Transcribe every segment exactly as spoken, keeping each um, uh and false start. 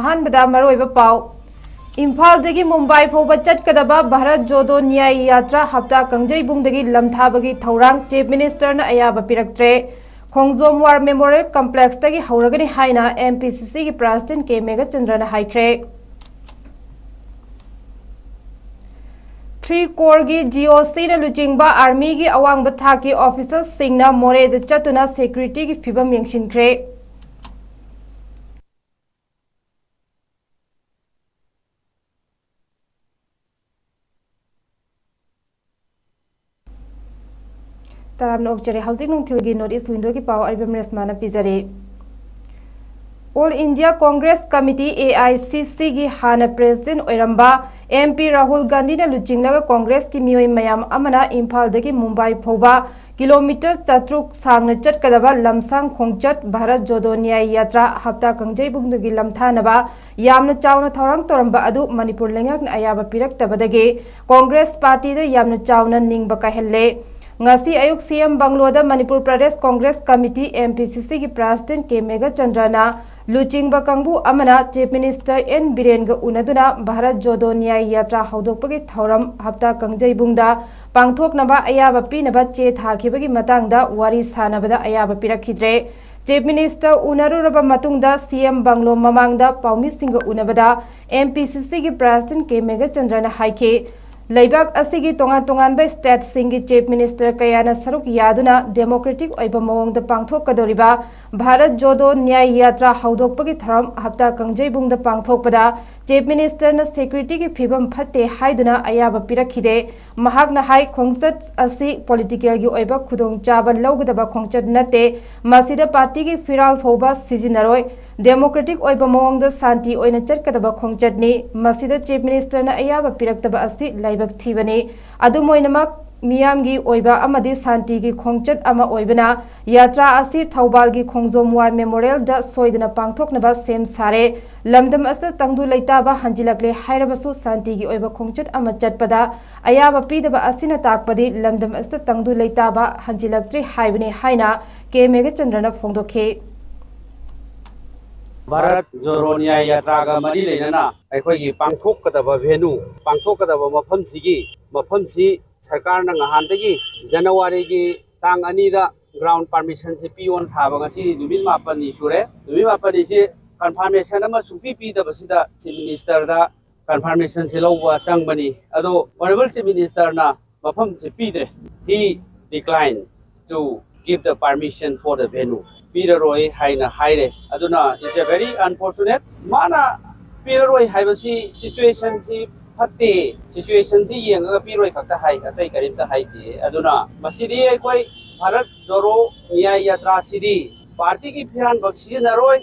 ꯑꯍꯥꯟꯕꯗ ꯃꯔꯨꯑꯣꯏꯕ ꯄꯥꯎ꯫ ꯏꯝꯐꯥꯜꯗꯒꯤ ꯃꯨꯝꯕꯥꯏ ꯐꯥꯎꯕ ꯆꯠꯀꯗꯕ ꯚꯥꯔꯠ ꯖꯣꯗꯣ ꯅ꯭ꯌꯥꯌ ꯌꯥꯇ꯭ꯔꯥ ꯍꯞꯇꯥ ꯀꯥꯡꯖꯩꯕꯨꯡꯗꯒꯤ ꯂꯝꯊꯥꯕꯒꯤ ꯊꯧꯔꯥꯡ Chief Minister ꯅ ꯑꯌꯥꯕ ꯄꯤꯔꯛꯇ꯭ꯔꯦ꯫ ꯈꯣꯡꯖꯣꯝ War Memorial Complex ꯇꯒꯤ ꯍꯧꯔꯒꯅꯤ ꯍꯥꯏꯅ M P C C ꯒꯤ President K ꯃꯦꯘꯆꯟꯗ꯭ꯔꯅ ꯍꯥꯏꯈ꯭ꯔꯦ꯫ Three Corps ꯒꯤ G O C ꯅ ꯂꯨꯆꯤꯡꯕ Army ꯒꯤ ꯑꯋꯥꯡꯕ ꯊꯥꯛꯀꯤ officer ꯁꯤꯡꯅ ꯃꯣꯔꯦꯗ ꯆꯠꯇꯨꯅ security ꯒꯤ ꯐꯤꯕꯝ ꯌꯦꯡꯁꯤꯟꯈ꯭ꯔꯦ꯫ ꯇꯔꯥꯝꯅ ꯑꯣꯛꯆꯔꯤ꯫ ꯍꯧꯖꯤꯛ ꯅꯨꯡꯊꯤꯜꯒꯤ North East Window ꯒꯤ ꯄꯥꯎ ꯑꯔꯤꯕꯝ ꯔꯦꯁꯃꯥꯅ ꯄꯤꯖꯔꯤ꯫ All India Congress Committee, A I C C ꯒꯤ ꯍꯥꯟꯅ President ꯑꯣꯏꯔꯝꯕ M P ꯔꯥꯍꯨꯜ ꯒꯥꯟꯙꯤꯅ ꯂꯨꯆꯤꯡꯂꯒ Congress ꯀꯤ ꯃꯤꯑꯣꯏ ꯃꯌꯥꯝ ꯑꯃꯅ ꯏꯝꯐꯥꯜꯗꯒꯤ ꯃꯨꯝꯕꯥꯏ ꯐꯥꯎꯕ kilometre ꯆꯥꯇ꯭ꯔꯨꯛ ꯁꯥꯡꯅ ꯆꯠꯀꯗꯕ ꯂꯝꯁꯥꯡ ꯈꯣꯡꯆꯠ ꯚꯥꯔꯠ ꯖꯣꯗꯣ ꯅ꯭ꯌꯥꯌ ꯌꯥꯇ꯭ꯔꯥ ꯍꯞꯇꯥ ꯀꯥꯡꯖꯩꯕꯨꯡꯗꯒꯤ ꯂꯝꯊꯥꯅꯕ ꯌꯥꯝꯅ ꯆꯥꯎꯅ ꯊꯧꯔꯥꯡ ꯇꯧꯔꯝꯕ ꯑꯗꯨ ꯃꯅꯤꯄꯨꯔ ꯂꯩꯉꯥꯛꯅ ꯑꯌꯥꯕ ꯄꯤꯔꯛꯇꯕꯗꯒꯤ Congress party ꯗ ꯌꯥꯝꯅ ꯆꯥꯎꯅ ꯅꯤꯡꯕ ꯀꯥꯏꯍꯜꯂꯦ꯫ ꯉꯁꯤ ꯑꯌꯨꯛ C M ꯕꯪꯂꯣꯗ Manipur Pradesh Congress Committee, M P C C ꯒꯤ President K ꯃꯦꯘꯆꯟꯗ꯭ꯔꯅ ꯂꯨꯆꯤꯡꯕ ꯀꯥꯡꯕꯨ ꯑꯃꯅ Chief Minister N ꯕꯤꯔꯦꯟꯒ ꯎꯅꯗꯨꯅ ꯚꯥꯔꯠ ꯖꯣꯗꯣ ꯅ꯭ꯌꯥꯌ ꯌꯥꯇ꯭ꯔꯥ ꯍꯧꯗꯣꯛꯄꯒꯤ ꯊꯧꯔꯝ ꯍꯞꯇꯥ ꯀꯥꯡꯖꯩꯕꯨꯡꯗ ꯄꯥꯡꯊꯣꯛꯅꯕ ꯑꯌꯥꯕ ꯄꯤꯅꯕ ꯆꯦ ꯊꯥꯈꯤꯕꯒꯤ ꯃꯇꯥꯡꯗ ꯋꯥꯔꯤ ꯁꯥꯅꯕꯗ ꯑꯌꯥꯕ ꯄꯤꯔꯛꯈꯤꯗ꯭ꯔꯦ꯫ Chief Minister ꯎꯅꯔꯨꯔꯕ ꯃꯇꯨꯡꯗ C M ꯕꯪꯂꯣ ꯃꯃꯥꯡꯗ ꯄꯥꯎꯃꯤꯁꯤꯡꯒ ꯎꯅꯕꯗ M P C C ꯒꯤ President K ꯃꯦꯘꯆꯟꯗ꯭ꯔꯅ ꯍꯥꯏꯈꯤ, ꯂꯩꯕꯥꯛ ꯑꯁꯤꯒꯤ ꯇꯣꯉꯥꯟ ꯇꯣꯉꯥꯟꯕ state ꯁꯤꯡꯒꯤ Chief Minister ꯀꯌꯥꯅ ꯁꯔꯨꯛ ꯌꯥꯗꯨꯅ democratic ꯑꯣꯏꯕ ꯃꯑꯣꯡꯗ ꯄꯥꯡꯊꯣꯛꯀꯗꯧꯔꯤꯕ ꯚꯥꯔꯠ ꯖꯣꯗꯣ ꯅ꯭ꯌꯥꯌ ꯌꯥꯇ꯭ꯔꯥ ꯍꯧꯗꯣꯛꯄꯒꯤ ꯊꯧꯔꯝ ꯍꯞꯇꯥ ꯀꯥꯡꯖꯩꯕꯨꯡꯗ ꯄꯥꯡꯊꯣꯛꯄꯗ Chief Minister ꯅ security ꯒꯤ ꯐꯤꯕꯝ ꯐꯠꯇꯦ ꯍꯥꯏꯗꯨꯅ ꯑꯌꯥꯕ ꯄꯤꯔꯛꯈꯤꯗꯦ꯫ ꯃꯍꯥꯛꯅ ꯍꯥꯏ, ꯈꯣꯡꯆꯠ ꯑꯁꯤ political ꯒꯤ ꯑꯣꯏꯕ ꯈꯨꯗꯣꯡꯆꯥꯕ ꯂꯧꯒꯗꯕ ꯈꯣꯡꯆꯠ ꯅꯠꯇꯦ, ꯃꯁꯤꯗ party ꯒꯤ ꯐꯤꯔꯥꯜ ꯐꯥꯎꯕ ꯁꯤꯖꯤꯟꯅꯔꯣꯏ, democratic ꯑꯣꯏꯕ ꯃꯑꯣꯡꯗ ꯁꯥꯟꯇꯤ ꯑꯣꯏꯅ ꯆꯠꯀꯗꯕ ꯈꯣꯡꯆꯠꯅꯤ꯫ ꯃꯁꯤꯗ Chief Minister ꯅ ꯑꯌꯥꯕ ꯄꯤꯔꯛꯇꯕ ꯑꯁꯤ ꯂꯥꯏꯕꯛ ꯊꯤꯕꯅꯤ꯫ ꯑꯗꯨꯝ ꯑꯣꯏꯅꯃꯛ, ꯃꯤꯌꯥꯝꯒꯤ ꯑꯣꯏꯕ ꯑꯃꯗꯤ ꯁꯥꯟꯇꯤꯒꯤ ꯈꯣꯡꯆꯠ ꯑꯃ ꯑꯣꯏꯕꯅ ꯌꯥꯇ꯭ꯔꯥ ꯑꯁꯤ ꯊꯧꯕꯥꯜꯒꯤ ꯈꯣꯡꯖꯣꯝ War Memorial ꯗ ꯁꯣꯏꯗꯅ ꯄꯥꯡꯊꯣꯛꯅꯕ ꯁꯦꯝ ꯁꯥꯔꯦ꯫ ꯂꯝꯗꯝ ꯑꯁꯤꯗ ꯇꯪꯗꯨ ꯂꯩꯇꯥꯕ ꯍꯟꯖꯤꯜꯂꯛꯂꯦ ꯍꯥꯏꯔꯕꯁꯨ ꯁꯥꯟꯇꯤꯒꯤ ꯑꯣꯏꯕ ꯈꯣꯡꯆꯠ ꯑꯃ ꯆꯠꯄꯗ ꯑꯌꯥꯕ ꯄꯤꯗꯕ ꯑꯁꯤꯅ ꯇꯥꯛꯄꯗꯤ ꯂꯝꯗꯝ ꯑꯁꯤꯗ ꯇꯪꯗꯨ ꯂꯩꯇꯥꯕ ꯍꯟꯖꯤꯜꯂꯛꯇ꯭ꯔꯤ ꯍꯥꯏꯕꯅꯤ ꯍꯥꯏꯅ K ꯃꯦꯘꯆꯟꯗ꯭ꯔꯅ ꯐꯣꯡꯗꯣꯛꯈꯤ꯫ ꯚꯥꯔꯠ ꯖꯣꯔꯣ ꯅ꯭ꯌꯥꯌ ꯌꯥꯇ꯭ꯔꯥꯒ ꯃꯔꯤ ꯂꯩꯅꯅ ꯑꯩꯈꯣꯏꯒꯤ ꯄꯥꯡꯊꯣꯛꯀꯗꯕ ꯚꯦꯅꯨ, ꯄꯥꯡꯊꯣꯛꯀꯗꯕ ꯃꯐꯝꯁꯤꯒꯤ, ꯃꯐꯝꯁꯤ ꯁꯔꯀꯥꯔꯅ ꯉꯍꯥꯟꯗꯒꯤ ꯖꯅꯋꯥꯔꯤꯒꯤ ꯇꯥꯡ ꯑꯅꯤꯗ ꯒ꯭ꯔꯥꯎꯟ ꯄꯥꯔꯃꯤꯁꯟꯁꯦ ꯄꯤꯌꯣꯅ ꯊꯥꯕ ꯉꯁꯤ ꯅꯨꯃꯤꯠ ꯃꯥꯄꯟꯅꯤ ꯁꯨꯔꯦ꯫ ꯅꯨꯃꯤꯠ ꯃꯥꯄꯟꯅꯤꯁꯤ ꯀꯟꯐꯥꯔꯃꯦꯁꯟ ꯑꯃ ꯁꯨꯡꯄꯤ ꯄꯤꯗꯕꯁꯤꯗ ꯆꯤꯐ ꯃꯤꯅꯤꯁꯇꯔꯗ ꯀꯟꯐꯥꯔꯃꯦꯁꯟꯁꯦ ꯂꯧꯕ ꯆꯪꯕꯅꯤ꯫ ꯑꯗꯣ ꯑꯣꯅꯔꯦꯕꯜ ꯆꯤꯐ ꯃꯤꯅꯤꯁꯇꯔꯅ ꯃꯐꯝꯁꯦ ꯄꯤꯗ꯭ꯔꯦ꯫ He declined to give the permission for the venue. ꯄꯤꯔꯔꯣꯏ ꯍꯥꯏꯅ ꯍꯥꯏꯔꯦ꯫ ꯑꯗꯨꯅ it's a very unfortunate. ꯃꯥꯅ ꯄꯤꯔꯔꯣꯏ ꯍꯥꯏꯕꯁꯤ ꯁꯤꯆꯨꯋꯦꯁꯟꯁꯤ ꯐꯠꯇꯦ, ꯁꯤꯆꯨꯋꯦꯁꯟꯁꯤ ꯌꯦꯡꯉꯒ ꯄꯤꯔꯣꯏ ꯈꯛꯇ ꯍꯥꯏ, ꯑꯇꯩ ꯀꯔꯤꯝꯇ ꯍꯥꯏꯗꯦ꯫ ꯑꯗꯨꯅ ꯃꯁꯤꯗꯤ ꯑꯩꯈꯣꯏ ꯚꯥꯔꯠ ꯖꯣꯔꯣ ꯅ꯭ꯌꯥꯌ ꯌꯥꯇ꯭ꯔꯥꯁꯤꯗꯤ ꯄꯥꯔꯇꯤꯒꯤ ꯐꯤꯔꯥꯟꯕ ꯁꯤꯖꯤꯟꯅꯔꯣꯏ꯫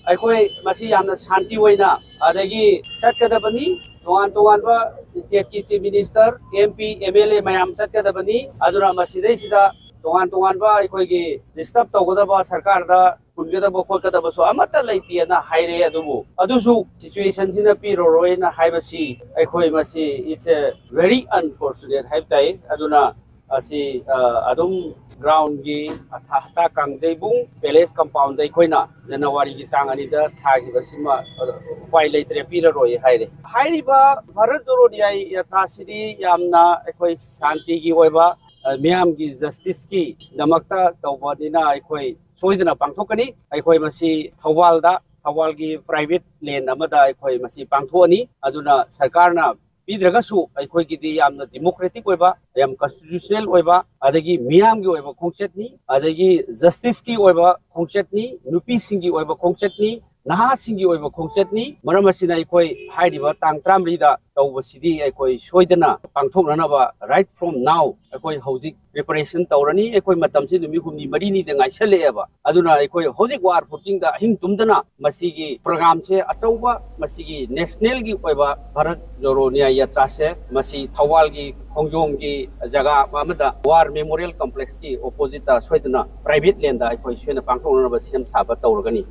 ꯑꯩꯈꯣꯏ ꯃꯁꯤ ꯌꯥꯝꯅ ꯁꯥꯟꯇꯤ ꯑꯣꯏꯅ ꯑꯗꯒꯤ ꯆꯠꯀꯗꯕꯅꯤ꯫ ꯇꯣꯉꯥꯟ ꯇꯣꯉꯥꯟꯕ ꯁ꯭ꯇꯦꯠꯀꯤ chief minister, M P, M L A ꯃꯌꯥꯝ ꯆꯠꯀꯗꯕꯅꯤ꯫ ꯑꯗꯨꯅ ꯃꯁꯤꯗꯩꯁꯤꯗ ꯇꯣꯉꯥꯟ ꯇꯣꯉꯥꯟꯕ ꯑꯩꯈꯣꯏꯒꯤ ꯗꯤꯁꯇꯔꯕ ꯇꯧꯒꯗꯕ, ꯁꯔꯀꯥꯔꯗ ꯍꯨꯟꯒꯗꯕ ꯈꯣꯠꯀꯗꯕꯁꯨ ꯑꯃꯠꯇ ꯂꯩꯇꯦꯅ ꯍꯥꯏꯔꯦ꯫ ꯑꯗꯨꯕꯨ ꯑꯗꯨꯁꯨ ꯁꯤꯆꯨꯋꯦꯁꯟꯁꯤꯅ ꯄꯤꯔꯔꯣꯏꯅ ꯍꯥꯏꯕꯁꯤ ꯑꯩꯈꯣꯏ ꯃꯁꯤ it's a very unfortunate ꯍꯥꯏꯕ ꯇꯥꯏ꯫ ꯑꯗꯨꯅ ꯑꯁꯤ, ꯑ, ꯑꯗꯨꯝ ꯒ꯭ꯔꯥꯎꯟꯒꯤ ꯑꯊꯥ-, ꯍꯇꯥ ꯀꯥꯡꯖꯩꯕꯨꯡ ꯄꯦꯂꯦꯁ ꯀꯝꯄꯥꯎꯟꯗ ꯑꯩꯈꯣꯏꯅ ꯖꯅꯋꯥꯔꯤꯒꯤ ꯇꯥꯡ ꯑꯅꯤꯗ ꯊꯥꯈꯤꯕꯁꯤꯃ, ꯑ, ꯎꯄꯥꯏ ꯂꯩꯇ꯭ꯔꯦ, ꯄꯤꯔꯔꯣꯏ ꯍꯥꯏꯔꯦ꯫ ꯍꯥꯏꯔꯤꯕ ꯚꯥꯔꯠ ꯖꯣꯔꯣ ꯅ꯭ꯌꯥꯌ ꯌꯥꯇ꯭ꯔꯥꯁꯤꯗꯤ ꯌꯥꯝꯅ ꯑꯩꯈꯣꯏ ꯁꯥꯟꯇꯤꯒꯤ ꯑꯣꯏꯕ, ꯑ, ꯃꯤꯌꯥꯝꯒꯤ ꯖꯁꯇꯤꯁꯀꯤꯗꯃꯛꯇ ꯇꯧꯕꯅꯤꯅ ꯑꯩꯈꯣꯏ ꯁꯣꯏꯗꯅ ꯄꯥꯡꯊꯣꯛꯀꯅꯤ꯫ ꯑꯩꯈꯣꯏ ꯃꯁꯤ ꯊꯧꯕꯥꯜꯗ, ꯊꯧꯕꯥꯜꯒꯤ ꯄ꯭ꯔꯥꯏꯚꯦꯠ ꯂꯦꯟ ꯑꯃꯗ ꯑꯩꯈꯣꯏ ꯃꯁꯤ ꯄꯥꯡꯊꯣꯛꯑꯅꯤ꯫ ꯑꯗꯨꯅ ꯁꯔꯀꯥꯔꯅ ꯄꯤꯗ꯭ꯔꯒꯁꯨ ꯑꯩꯈꯣꯏꯒꯤꯗꯤ ꯌꯥꯝꯅ ꯗꯤꯃꯣꯀ꯭ꯔꯦꯇꯤꯛ ꯑꯣꯏꯕ, ꯌꯥꯝ ꯀꯟꯁꯇꯤꯇ꯭ꯌꯨꯁꯅꯦꯜ ꯑꯣꯏꯕ, ꯑꯗꯒꯤ ꯃꯤꯌꯥꯝꯒꯤ ꯑꯣꯏꯕ ꯈꯣꯡꯆꯠꯅꯤ, ꯑꯗꯒꯤ ꯖꯁꯇꯤꯁꯀꯤ ꯑꯣꯏꯕ ꯈꯣꯡꯆꯠꯅꯤ, ꯅꯨꯄꯤꯁꯤꯡꯒꯤ ꯑꯣꯏꯕ ꯈꯣꯡꯆꯠꯅꯤ, ꯅꯍꯥꯁꯤꯡꯒꯤ ꯑꯣꯏꯕ ꯈꯣꯡꯆꯠꯅꯤ꯫ ꯃꯔꯝ ꯑꯁꯤꯅ ꯑꯩꯈꯣꯏ ꯍꯥꯏꯔꯤꯕ ꯇꯥꯡ ꯇꯔꯥꯃꯔꯤꯗ ꯇꯧꯕꯁꯤꯗꯤ ꯑꯩꯈꯣꯏ ꯁꯣꯏꯗꯅ ꯄꯥꯡꯊꯣꯛꯅꯅꯕ right from now ꯑꯩꯈꯣꯏ ꯍꯧꯖꯤꯛ ꯄ꯭ꯔꯤꯄꯦꯔꯦꯁꯟ ꯇꯧꯔꯅꯤ꯫ ꯑꯩꯈꯣꯏ ꯃꯇꯝꯁꯤ ꯅꯨꯃꯤꯠ ꯍꯨꯝꯅꯤ ꯃꯔꯤꯅꯤꯗ ꯉꯥꯏꯁꯜꯂꯛꯑꯦꯕ꯫ ꯑꯗꯨꯅ ꯑꯩꯈꯣꯏ ꯍꯧꯖꯤꯛ ꯋꯥꯔ ꯐꯨꯇꯤꯡꯗ ꯑꯍꯤꯡ ꯇꯨꯝꯗꯅ ꯃꯁꯤꯒꯤ ꯄ꯭ꯔꯣꯒ꯭ꯔꯥꯝꯁꯦ ꯑꯆꯧꯕ, ꯃꯁꯤꯒꯤ ꯅꯦꯁꯅꯦꯜꯒꯤ ꯑꯣꯏꯕ ꯚꯥꯔꯠ ꯖꯣꯔꯣ ꯅ꯭ꯌꯥꯌ ꯌꯥꯇ꯭ꯔꯥꯁꯦ ꯃꯁꯤ ꯊꯧꯕꯥꯜꯒꯤ ꯈꯣꯡꯖꯣꯝꯒꯤ ꯖꯒꯥ ꯑꯃꯗ ꯋꯥꯔ ꯃꯦꯃꯣꯔꯤꯌꯦꯜ ꯀꯝꯄ꯭ꯂꯦꯛꯁꯀꯤ ꯑꯣꯄꯣꯖꯤꯠꯇ ꯁꯣꯏꯗꯅ ꯄ꯭ꯔꯥꯏꯚꯦꯠ ꯂꯦꯟꯗ ꯑꯩꯈꯣꯏ ꯁꯣꯏꯅ ꯄꯥꯡꯊꯣꯛꯅꯅꯕ ꯁꯦꯝ ꯁꯥꯕ ꯇꯧꯔꯒꯅꯤ꯫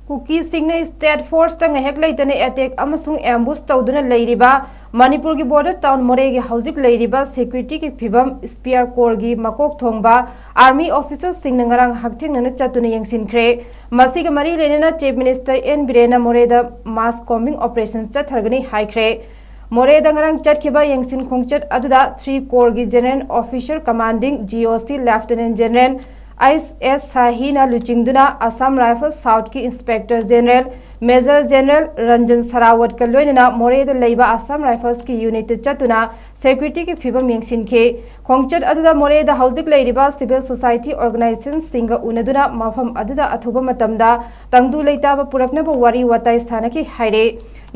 ꯀꯨꯀꯤꯁꯤꯡꯅ ꯁ꯭ꯇꯦꯠ ꯐꯣꯔꯁꯇ ꯉꯥꯏꯍꯥꯛ ꯂꯩꯇꯅ ꯑꯦꯇꯦꯛ ꯑꯃꯁꯨꯡ ꯑꯦꯝꯕꯨꯁ ꯇꯧꯗꯨꯅ ꯂꯩꯔꯤꯕ ꯃꯅꯤꯄꯨꯔꯒꯤ ꯕꯣꯔꯗꯔ ꯇꯥꯎꯟ ꯃꯣꯔꯦꯒꯤ ꯍꯧꯖꯤꯛ ꯂꯩꯔꯤꯕ ꯁꯦꯀ꯭ꯌꯨꯔꯤꯇꯤꯒꯤ ꯐꯤꯕꯝ ꯁ꯭ꯄꯤꯌꯔ ꯀꯣꯔꯒꯤ ꯃꯀꯣꯛ ꯊꯣꯡꯕ ꯑꯥꯔꯃꯤ ꯑꯣꯐꯤꯁꯔꯁꯤꯡꯅ ꯉꯔꯥꯡ ꯍꯛꯊꯦꯡꯅꯅ ꯆꯠꯇꯨꯅ ꯌꯦꯡꯁꯤꯟꯈ꯭ꯔꯦ꯫ ꯃꯁꯤꯒ ꯃꯔꯤ ꯂꯩꯅꯅ ꯆꯤꯐ ꯃꯤꯅꯤꯁꯇꯔ ꯑꯦꯟ ꯕꯤꯔꯦꯟꯅ ꯃꯣꯔꯦꯗ ꯃꯥꯁ ꯀꯣꯝꯕꯤꯡ ꯑꯣꯄꯔꯦꯁꯟ ꯆꯠꯊꯔꯒꯅꯤ ꯍꯥꯏꯈ꯭ꯔꯦ꯫ ꯃꯣꯔꯦꯗ ꯉꯔꯥꯡ ꯆꯠꯈꯤꯕ ꯌꯦꯡꯁꯤꯟ ꯈꯣꯡꯆꯠ ꯑꯗꯨꯗ ꯊ꯭ꯔꯤ ꯀꯣꯔꯒꯤ general officer commanding G O C lieutenant general H S ꯁꯥꯍꯤꯅ ꯂꯨꯆꯤꯡꯗꯨꯅ ꯑꯁꯥꯝ ꯔꯥꯏꯐꯜ ꯁꯥꯎꯠꯀꯤ inspector general major general Ranjan ꯁꯔꯥꯋꯠꯀ ꯂꯣꯏꯅꯅ ꯃꯣꯔꯦꯗ ꯂꯩꯕ ꯑꯁꯥꯝ ꯔꯥꯏꯐꯜꯁꯀꯤ ꯌꯨꯅꯤꯠꯇ ꯆꯠꯇꯨꯅ ꯁꯦꯀ꯭ꯌꯨꯔꯤꯇꯤꯒꯤ ꯐꯤꯕꯝ ꯌꯦꯡꯁꯤꯟꯈꯤ꯫ ꯈꯣꯡꯆꯠ ꯑꯗꯨꯗ ꯃꯣꯔꯦꯗ ꯍꯧꯖꯤꯛ ꯂꯩꯔꯤꯕ ꯁꯤꯚꯤꯜ ꯁꯣꯁꯥꯏꯇꯤ ꯑꯣꯔꯒꯅꯥꯏꯖꯦꯁꯟꯁꯤꯡꯒ ꯎꯅꯗꯨꯅ ꯃꯐꯝ ꯑꯗꯨꯗ ꯑꯊꯨꯕ ꯃꯇꯝꯗ ꯇꯪꯗꯨ ꯂꯩꯇꯥꯕ ꯄꯨꯔꯛꯅꯕ ꯋꯥꯔꯤ ꯋꯥꯇꯥꯏ ꯁꯥꯟꯅꯈꯤ ꯍꯥꯏꯔꯦ꯫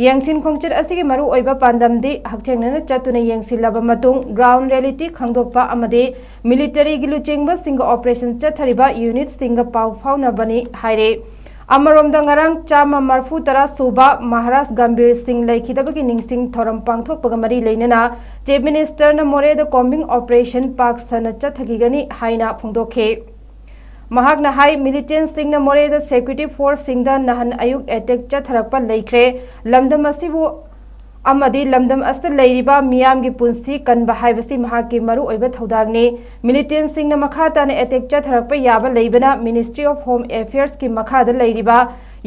ꯌꯦꯡꯁꯤꯟ ꯈꯣꯡꯆꯠ ꯑꯁꯤꯒꯤ ꯃꯔꯨꯑꯣꯏꯕ ꯄꯥꯟꯗꯝꯗꯤ ꯍꯛꯊꯦꯡꯅꯅ ꯆꯠꯇꯨꯅ ꯌꯦꯡꯁꯤꯜꯂꯕ ꯃꯇꯨꯡ ꯒ꯭ꯔꯥꯎꯟ ꯔꯤꯌꯦꯂꯤꯇꯤ ꯈꯪꯗꯣꯛꯄ ꯑꯃꯗꯤ ꯃꯤꯂꯤꯇꯔꯤꯒꯤ ꯂꯨꯆꯤꯡꯕꯁꯤꯡꯒ ꯑꯣꯄꯔꯦꯁꯟ ꯆꯠꯊꯔꯤꯕ ꯌꯨꯅꯤꯠꯁꯤꯡꯒ ꯄꯥꯎ ꯐꯥꯎꯅꯕꯅꯤ ꯍꯥꯏꯔꯦ꯫ ꯑꯃꯔꯣꯝꯗ ꯉꯔꯥꯡ ꯆꯥꯝꯃ ꯃꯔꯐꯨ ꯇꯔꯥ ꯁꯨꯕ ꯃꯍꯥꯔꯥꯖ ꯒꯝꯚꯤꯔ ꯁꯤꯡ ꯂꯩꯈꯤꯗꯕꯒꯤ ꯅꯤꯡꯁꯤꯡ ꯊꯧꯔꯝ ꯄꯥꯡꯊꯣꯛꯄꯒ ꯃꯔꯤ ꯂꯩꯅꯅ ꯆꯤꯐ ꯃꯤꯅꯤꯁꯇꯔꯅ ꯃꯣꯔꯦꯗ ꯀꯣꯝꯕꯤꯡ ꯑꯣꯄꯔꯦꯁꯟ ꯄꯥꯛ ꯁꯟꯅ ꯆꯠꯊꯈꯤꯒꯅꯤ ꯍꯥꯏꯅ ꯐꯣꯡꯗꯣꯛꯈꯤ꯫ ꯃꯍꯥꯛꯅ ꯍꯥꯏ, ꯃꯤꯂꯤꯇꯦꯟꯁꯤꯡꯅ ꯃꯣꯔꯦꯗ ꯁꯦꯀ꯭ꯌꯨꯔꯤꯇꯤ ꯐꯣꯔꯁꯁꯤꯡꯗ ꯅꯍꯥꯟ ꯑꯌꯨꯛ ꯑꯦꯇꯦꯛ ꯆꯠꯊꯔꯛꯄ ꯂꯩꯈ꯭ꯔꯦ꯫ ꯂꯝꯗꯝ ꯑꯁꯤꯕꯨ ꯑꯃꯗꯤ ꯂꯝꯗꯝ ꯑꯁꯤꯗ ꯂꯩꯔꯤꯕ ꯃꯤꯌꯥꯝꯒꯤ ꯄꯨꯟꯁꯤ ꯀꯟꯕ ꯍꯥꯏꯕꯁꯤ ꯃꯍꯥꯛꯀꯤ ꯃꯔꯨꯑꯣꯏꯕ ꯊꯧꯗꯥꯡꯅꯤ꯫ ꯃꯤꯂꯤꯇꯦꯟꯁꯤꯡꯅ ꯃꯈꯥ ꯇꯥꯅ ꯑꯦꯇꯦꯛ ꯆꯠꯊꯔꯛꯄ ꯌꯥꯕ ꯂꯩꯕꯅ ꯃꯤꯅꯤꯁꯇ꯭ꯔꯤ ꯑꯣꯐ ꯍꯣꯝ ꯑꯦꯐꯤꯌꯔꯁꯀꯤ ꯃꯈꯥꯗ ꯂꯩꯔꯤꯕ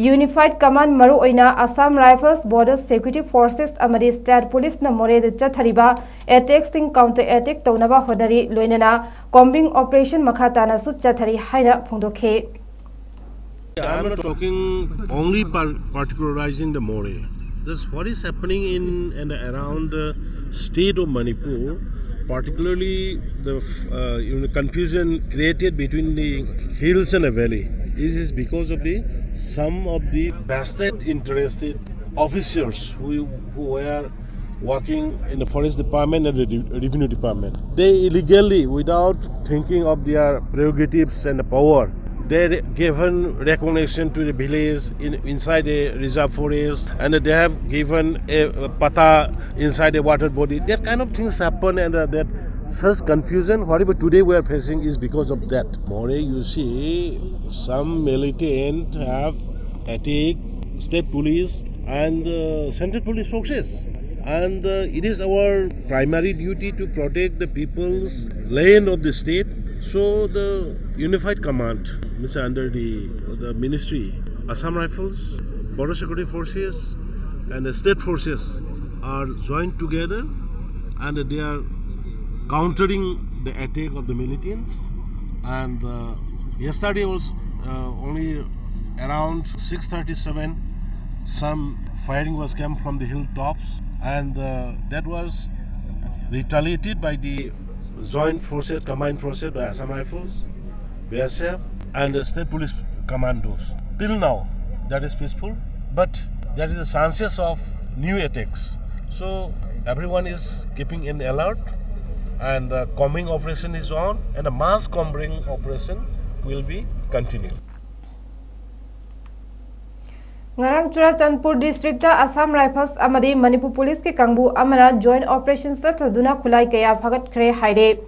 ꯌꯨꯅꯤꯐꯥꯏꯗ ꯀꯃꯥꯟꯗ, ꯃꯔꯨꯑꯣꯏꯅ Assam rifles, border security forces ꯑꯃꯗꯤ ꯁ꯭ꯇꯦꯠ ꯄꯨꯂꯤꯁꯅ ꯃꯣꯔꯦꯗ ꯆꯠꯊꯔꯤꯕ ꯑꯦꯇꯦꯛꯁꯤꯡ ꯀꯥꯎꯟꯇꯔ ꯑꯦꯇꯦꯛ ꯇꯧꯅꯕ ꯍꯣꯠꯅꯔꯤ, ꯂꯣꯏꯅꯅ ꯀꯣꯝꯕꯤꯡ ꯑꯣꯄꯔꯦꯁꯟ ꯃꯈꯥ ꯇꯥꯅꯁꯨ ꯆꯠꯊꯔꯤ ꯍꯥꯏꯅ ꯐꯣꯡꯗꯣꯛꯈꯤ꯫ I'm not talking only par- particularizing the Moreh. This what is happening in and around the state of Manipur, particularly the uh, you know, confusion created between the hills and the valley. This is because of the some of the vested interested officers who who were working in the forest department and the re- revenue department. They illegally, without thinking of their prerogatives and the power, they re- given recognition to the village in, inside a reserve forest, and they have given a, a patta inside a water body. That kind of things happen, and uh, that such confusion, whatever today we are facing, is because of that. More you see, some militant have attacked state police and uh, central police forces. And uh, it is our primary duty to protect the people's land of the state. So the unified command, Mister under the, the ministry, Assam Rifles, Border Security Forces, and the state forces are joined together, and they are countering the attack of the militants. And uh, yesterday was uh, only around six thirty-seven, some firing was came from the hilltops, and uh, that was retaliated by the Joint Forces, Combined Forces, by Assam Rifles, B S F, and the State Police Commandos. Till now, that is peaceful, but there is a chances of new attacks. So everyone is keeping in alert, and the combing operation is on, and a mass combing operation will be continued. ꯉꯔꯥꯡ Churachandpur district Assam rifles ꯑꯃꯗꯤ ꯃꯅꯤꯄꯨꯔ ꯄꯨꯂꯤꯁꯀꯤ ꯀꯥꯡꯕꯨ ꯑꯃꯅ join operation ꯆꯠꯊꯗꯨꯅ ꯈꯨꯠꯂꯥꯏ ꯀꯌꯥ ꯐꯒꯠꯈ꯭ꯔꯦ ꯍꯥꯏꯔꯦ꯫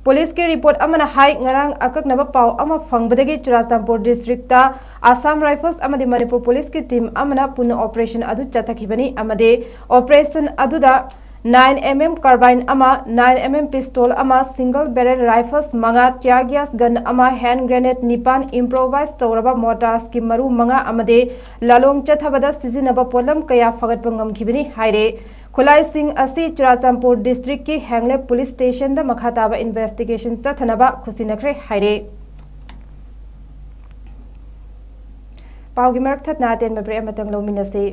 ꯄꯨꯂꯤꯁꯀꯤ report ꯑꯃꯅ ꯍꯥꯏ, ꯉꯔꯥꯡ ꯑꯀꯛꯅꯕ ꯄꯥꯎ ꯑꯃ ꯐꯪꯕꯗꯒꯤ ꯆꯨꯔꯥꯆꯥꯟꯄꯨꯔ ꯗꯤꯁꯇ꯭ꯔꯤꯛꯇ ꯑꯁꯥꯝ ꯔꯥꯏꯐꯜꯁ ꯑꯃꯗꯤ ꯃꯅꯤꯄꯨꯔ ꯄꯨꯂꯤꯁꯀꯤ ꯇꯤꯝ ꯑꯃꯅ ꯄꯨꯟꯅ ꯑꯣꯄꯔꯦꯁꯟ ꯑꯗꯨ ꯆꯠꯊꯈꯤꯕꯅꯤ ꯑꯃꯗꯤ ꯑꯣꯄꯔꯦꯁꯟ ꯑꯗꯨꯗ nine M M carbine ꯑꯃ, nine M M pistol ꯑꯃ, single barrel rifles ꯃꯉꯥ, tear gas gun ꯑꯃ, hand grenade ꯅꯤꯄꯥꯟ, improvise ꯇꯧꯔꯕ mortars ꯀꯤ ꯃꯔꯨ ꯃꯉꯥ ꯑꯃꯗꯤ ꯂꯥꯂꯣꯡ ꯆꯠꯊꯕꯗ ꯁꯤꯖꯤꯟꯅꯕ ꯄꯣꯠꯂꯝ ꯀꯌꯥ ꯐꯒꯠꯄ ꯉꯝꯈꯤꯕꯅꯤ ꯍꯥꯏꯔꯦ꯫ ꯈꯨꯠꯂꯥꯏꯁꯤꯡ ꯑꯁꯤ ꯆꯨꯔꯥꯆꯥꯟꯄꯨꯔ ꯗꯤꯁꯇ꯭ꯔꯤꯛꯀꯤ ꯍꯦꯡꯂꯦꯞ ꯄꯨꯂꯤꯁ ꯁ꯭ꯇꯦꯁꯟꯗ ꯃꯈꯥ ꯇꯥꯕ ꯏꯟꯚꯦꯁꯇꯤꯒꯦꯁꯟ ꯆꯠꯊꯅꯕ ꯈꯨꯠꯁꯤꯟꯅꯈ꯭ꯔꯦ ꯍꯥꯏꯔꯦ꯫ ꯄꯥꯎꯒꯤ ꯃꯔꯛ ꯊꯠꯅ ꯑꯇꯦꯟꯕ ꯕ꯭ꯔꯦꯛ ꯑꯃꯇꯪ ꯂꯧꯃꯤꯟꯅꯁꯤ꯫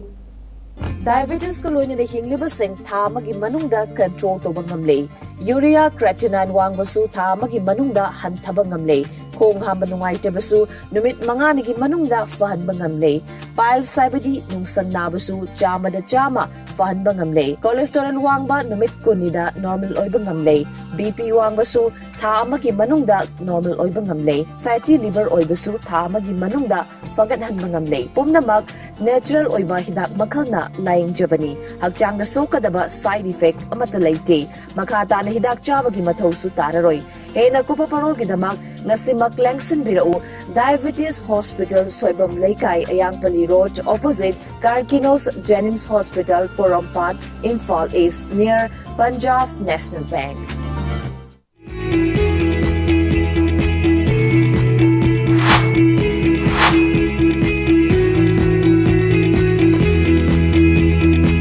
ꯗꯥꯏꯕꯦꯇꯤꯁꯀ ꯂꯣꯏꯅꯅ ꯍꯤꯡꯂꯤꯕꯁꯤꯡ ꯊꯥ ꯑꯃꯒꯤ ꯃꯅꯨꯡꯗ ꯀꯟꯇ꯭ꯔꯣꯜ ꯇꯧꯕ ꯉꯝꯂꯦ꯫ ꯌꯨꯔꯤꯌꯥ ꯀ꯭ꯔꯦꯇꯤꯅꯥꯏꯟ ꯋꯥꯡꯕꯁꯨ ꯊꯥ ꯑꯃꯒꯤ ꯃꯅꯨꯡꯗ ꯍꯟꯊꯕ ꯉꯝꯂꯦ꯫ ꯈꯣꯡ ꯍꯥꯝꯕ ꯅꯨꯡꯉꯥꯏꯇꯕꯁꯨ ꯅꯨꯃꯤꯠ ꯃꯉꯥꯅꯤꯒꯤ ꯃꯅꯨꯡꯗ ꯐꯍꯟꯕ ꯉꯝꯂꯦ꯫ ꯄꯥꯏꯜꯁ ꯍꯥꯏꯕꯗꯤ ꯅꯨꯡꯁꯪ ꯅꯥꯕꯁꯨ ꯆꯥꯝꯃꯗ ꯆꯥꯝꯃ ꯐꯍꯟꯕ ꯉꯝꯂꯦ꯫ ꯀꯣꯂꯦꯁꯇꯦꯔꯣꯜ ꯋꯥꯡꯕ ꯅꯨꯃꯤꯠ ꯀꯨꯟꯅꯤꯗ ꯅꯣꯔꯃꯦꯜ ꯑꯣꯏꯕ ꯉꯝꯂꯦ꯫ ꯕꯤ ꯄꯤ ꯋꯥꯡꯕꯁꯨ ꯊꯥ ꯑꯃꯒꯤ ꯃꯅꯨꯡꯗ ꯅꯣꯔꯃꯦꯜ ꯑꯣꯏꯕ ꯉꯝꯂꯦ꯫ ꯐꯦꯇꯤ ꯂꯤꯚꯔ ꯑꯣꯏꯕꯁꯨ ꯊꯥ ꯑꯃꯒꯤ ꯃꯅꯨꯡꯗ ꯐꯒꯠꯍꯟꯕ ꯉꯝꯂꯦ꯫ ꯄꯨꯝꯅꯃꯛ ꯅꯦꯆꯔꯦꯜ ꯑꯣꯏꯕ ꯍꯤꯗꯥꯛ ꯃꯈꯜꯅ ꯂꯥꯌꯦꯡꯖꯕꯅꯤ꯫ ꯍꯛꯆꯥꯡꯗ ꯁꯣꯛꯀꯗꯕ ꯁꯥꯏꯗ ꯏꯐꯦꯛ ꯑꯃꯠꯇ ꯂꯩꯇꯦ꯫ ꯃꯈꯥ ꯇꯥꯅ ꯍꯤꯗꯥꯛ ꯆꯥꯕꯒꯤ ꯃꯊꯧꯁꯨ ꯇꯥꯔꯔꯣꯏ꯫ ꯍꯦꯟꯅ ꯀꯨꯞꯄ ꯄꯥꯎꯔꯣꯜꯒꯤꯗꯃꯛ ꯉꯁꯤꯃꯛ ꯂꯦꯡꯁꯤꯟꯕꯤꯔꯛꯎ꯫ Diabetes Hospital, ꯁꯣꯏꯕꯝ ꯂꯩꯀꯥꯏ, ꯑꯌꯥꯡꯄꯜꯂꯤ Road, opposite Carquinos Jenims Hospital, Porompat, Imphal East, near Punjab National Bank.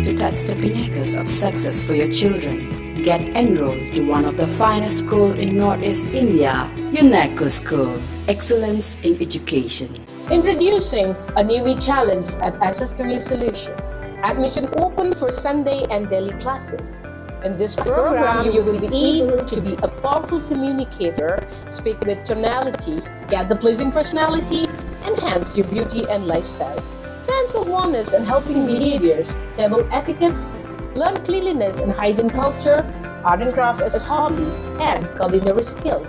To touch the pinnacles of success for your children, get enrolled to one of the finest schools in Northeast India, UNECO School. Excellence in education. Introducing a newbie challenge at S S Career Solution. Admission open for Sunday and daily classes. In this program, you will be able to be a powerful communicator, speak with tonality, get the pleasing personality, enhance your beauty and lifestyle, sense of oneness and helping behaviors, table etiquettes, learn cleanliness and hygiene culture, art and craft as hobby, and culinary skills.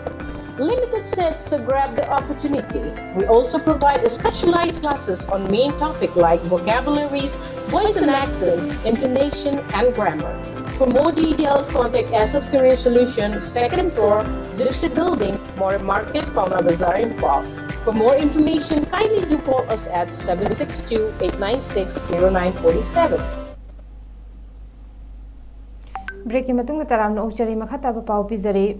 Limited seats, so grab the opportunity. We also provide a specialized classes on main topic like vocabularies, voice and accent, intonation, and grammar. For more details, contact S S Career Solution, second floor, Gypsy Building, More Market, Paona Bazaar, Imphal. For more information, kindly do call us at seven six two, eight nine six, zero nine forty seven. Breakꯀꯤ ꯃꯇꯨꯡꯗ ꯇꯔꯥꯝꯅ ꯑꯣꯛꯆꯔꯤ, ꯃꯈꯥ ꯇꯥꯕ ꯄꯥꯎ ꯄꯤꯖꯔꯤ꯫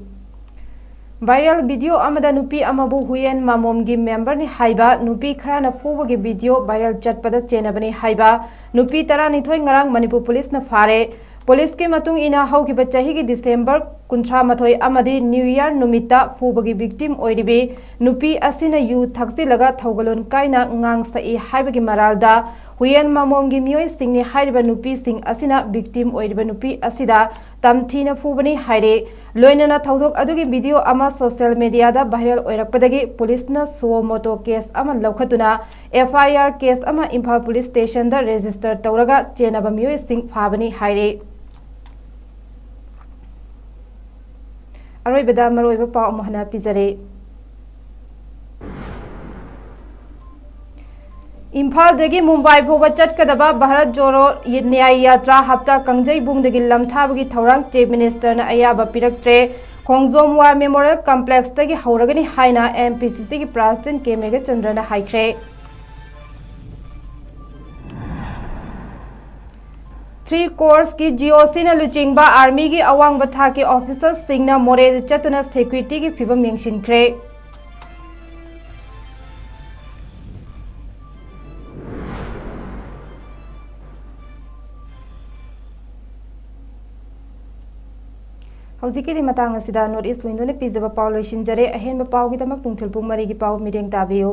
Viral video ꯑꯃꯗ ꯅꯨꯄꯤ ꯑꯃꯕꯨ ꯍꯨꯏꯌꯦꯟ ꯃꯥꯃꯣꯝꯒꯤ memberꯅꯤ ꯍꯥꯏꯕ ꯅꯨꯄꯤ ꯈꯔꯅ ꯐꯨꯕꯒꯤ video viral ꯆꯠꯄꯗ ꯆꯦꯟꯅꯕꯅꯤ ꯍꯥꯏꯕ ꯅꯨꯄꯤ ꯇꯔꯥꯅꯤꯊꯣꯏ ꯉꯔꯥꯡ ꯃꯅꯤꯄꯨꯔ ꯄꯨꯂꯤꯁꯅ ꯐꯥꯔꯦ꯫ ꯄꯨꯂꯤꯁꯀꯤ ꯃꯇꯨꯡ ꯏꯟꯅ ꯍꯧꯈꯤꯕ ꯆꯍꯤꯒꯤ December ꯀꯨꯟꯊ꯭ꯔꯥ ꯃꯥꯊꯣꯏ ꯑꯃꯗꯤ New Year ꯅꯨꯃꯤꯠꯇ ꯐꯨꯕꯒꯤ victim ꯑꯣꯏꯔꯤꯕꯤ ꯅꯨꯄꯤ ꯑꯁꯤꯅ ꯌꯨ ꯊꯛꯆꯤꯜꯂꯒ ꯊꯧꯒꯜꯂꯣꯟ ꯀꯥꯏꯅ ꯉꯥꯡꯁꯛꯏ ꯍꯥꯏꯕꯒꯤ ꯃꯔꯥꯜꯗ ꯍꯨꯏꯌꯦꯟ ꯃꯥꯃꯣꯝꯒꯤ ꯃꯤꯑꯣꯏꯁꯤꯡꯅꯤ ꯍꯥꯏꯔꯤꯕ ꯅꯨꯄꯤꯁꯤꯡ ꯑꯁꯤꯅ victim ꯑꯣꯏꯔꯤꯕ ꯅꯨꯄꯤ ꯑꯁꯤꯗ ꯇꯝꯊꯤꯅ ꯐꯨꯕꯅꯤ ꯍꯥꯏꯔꯤ꯫ ꯂꯣꯏꯅꯅ ꯊꯧꯗꯣꯛ ꯑꯗꯨꯒꯤ video ꯑꯃ social mediaꯗ viral ꯑꯣꯏꯔꯛꯄꯗꯒꯤ ꯄꯨꯂꯤꯁꯅ suo motu case ꯑꯃ ꯂꯧꯈꯠꯇꯨꯅ F I R case ꯑꯃ ꯏꯝꯐꯥꯜ ꯄꯨꯂꯤꯁ ꯁ꯭ꯇꯦꯁꯟꯗ register ꯇꯧꯔꯒ ꯆꯦꯟꯅꯕ ꯃꯤꯑꯣꯏꯁꯤꯡ ꯐꯥꯕꯅꯤ ꯍꯥꯏꯔꯤ꯫ ꯑꯔꯣꯏꯕꯗ ꯃꯔꯨꯑꯣꯏꯕ ꯄꯥꯎ ꯑꯃꯨꯛ ꯍꯟꯅ ꯄꯤꯖꯔꯤ꯫ ꯏꯝꯐꯥꯜꯗꯒꯤ ꯃꯨꯝꯕꯥꯏ ꯐꯥꯎꯕ ꯆꯠꯀꯗꯕ ꯚꯥꯔꯠ ꯖꯣꯔꯣ ꯅ꯭ꯌꯥꯌ ꯌꯥꯇ꯭ꯔꯥ ꯍꯞꯇꯥ ꯀꯥꯡꯖꯩꯕꯨꯡꯗꯒꯤ ꯂꯝꯊꯥꯕꯒꯤ ꯊꯧꯔꯥꯡ Chief Ministerꯅ ꯑꯌꯥꯕ ꯄꯤꯔꯛꯇ꯭ꯔꯦ꯫ ꯈꯣꯡꯖꯣꯝ ꯋꯥꯔ ꯃꯦꯃꯣꯔꯤꯌꯦꯜ ꯀꯝꯄ꯭ꯂꯦꯛꯁꯇꯒꯤ ꯍꯧꯔꯒꯅꯤ ꯍꯥꯏꯅ ꯑꯦꯝ ꯄꯤ ꯁꯤ ꯁꯤꯒꯤ ꯄ꯭ꯔꯁꯤꯗꯦꯟꯠ ꯀꯦ ꯃꯦꯘꯆꯟꯗ꯭ꯔꯅ ꯍꯥꯏꯈ꯭ꯔꯦ꯫ ꯊ꯭ꯔꯤ ꯀꯣꯔꯁꯀꯤ ꯖꯤ ꯑꯣ ꯁꯤꯅ ꯂꯨꯆꯤꯡꯕ ꯑꯥꯔꯃꯤꯒꯤ ꯑꯋꯥꯡꯕ ꯊꯥꯛꯀꯤ ꯑꯣꯐꯤꯁꯔꯁꯤꯡꯅ ꯃꯣꯔꯦꯗ ꯆꯠꯇꯨꯅ ꯁꯦꯀ꯭ꯌꯨꯔꯤꯇꯤꯒꯤ ꯐꯤꯕꯝ ꯌꯦꯡꯁꯤꯟꯈ꯭ꯔꯦ꯫ ꯍꯧꯖꯤꯛꯀꯤꯗꯤ ꯃꯇꯥꯡ ꯑꯁꯤꯗ ꯅꯣꯔꯠ ꯏꯁ ꯋꯤꯟꯗꯣꯅ ꯄꯤꯖꯕ ꯄꯥꯎ ꯂꯣꯏꯁꯤꯟꯖꯔꯦ꯫ ꯑꯍꯦꯟꯕ ꯄꯥꯎꯒꯤꯗꯃꯛ ꯅꯨꯡꯊꯤꯜ ꯄꯨꯡ ꯃꯔꯤꯒꯤ ꯄꯥꯎ ꯃꯤꯠꯌꯦꯡ ꯇꯥꯕꯤꯌꯨ꯫